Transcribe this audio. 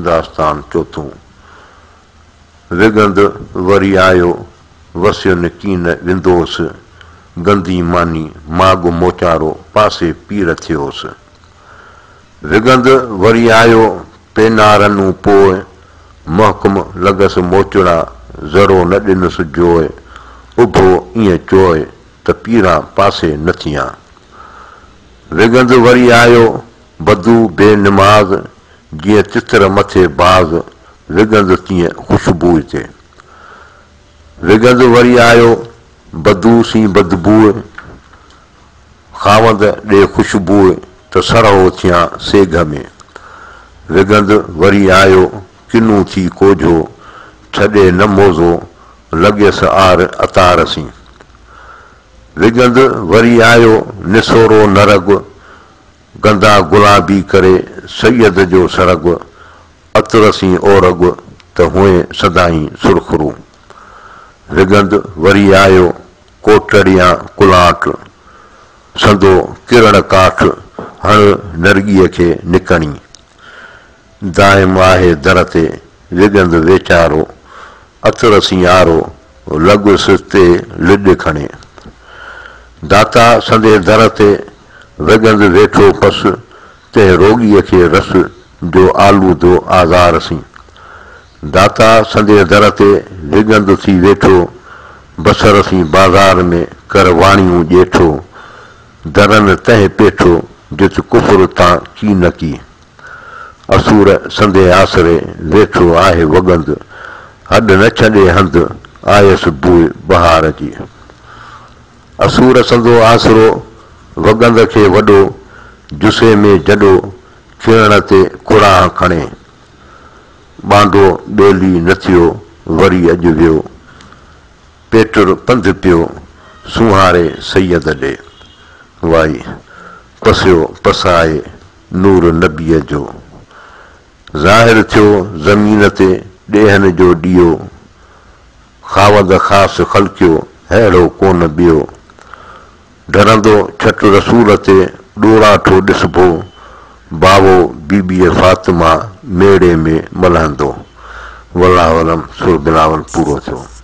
داستان چوٿون، وڳند وري آيو، وسين ڪين ويندوس، گندي ماني، ماڳ موچارو، پاسي پير ٿيوس. وڳند وري آيو، پينارنون پوء، محڪم لڳس موچڙا، ذرو نه ڏنس جوء، اڀو ائين چوء، ته پيران پاسي نه ٿيان. وڳند وري آيو، بدو بي نماز، جيئن تتر مٿي باز، وڳند تيئن خوشبوء تي. وڳند وري آيو، بدو سين بدبوء، خاوند ڏي خوشبوء، ته سرهو ٿيان سيگهه ۾. وڳند وري آيو، ڪنون ٿي ڪوجهو، ڇڏي نه موزو، لڳيس آر عطار سين. وڳند وري آيو، نسورو نرڳ، گندا گلابي ڪري سيد جو سرڳ، عطر سين اورڳ، ته هئين سدائين سرخرو. وڳند وري آيو، ڪوٽڙيان ڪلاٽ، سندو ڪرڻ ڪاٺ، هڻ نرڳيء کي نڪڻي. دائم آهي در تي، وڳند ويچارو، عطر سين آرو، لڳس تي لڏ کڻي. داتا سندي در تي، وڳند ويٺو پس، تنهن روڳيء کي رس، جو آلودو آزار سين. داتا سندي در تي، وڳند ٿي ويٺو، بصر سين بازار ۾، ڪر واڻيون ڄيٺو. درن تنهن پيٺو، جت ڪفر تان ڪي نه ڪي. اسور سندي آسري، ويٺو آهي وڳند، هڏ نه ڇڏي هنڌ، آيس بوء بهار جي. اسور سندو آسرو، وڳند کي وڏو، جسي ۾ جڏو، کيڙڻ تي کڙاهه کڻي. ٻانڊو ٻيلي نه ٿيو، وري اڄ ويو. پيٽر پنڌ پيو، سونهاري سيد ڏي. وائي، پسيو پسائي نور نبيء جو. ظاهر ٿيو زمين تي ڏيهن جو ڏيئو. خاوند خاص خلقيو ههڙو ڪونه ٻيو. ڍرندو ڇٽ رسول تي ڏوراٺو ڏسبو. باوو بيبيء فاطمه ميڙي ۾ ملهندو. والله اعلم سر بلاول پورو ٿيو.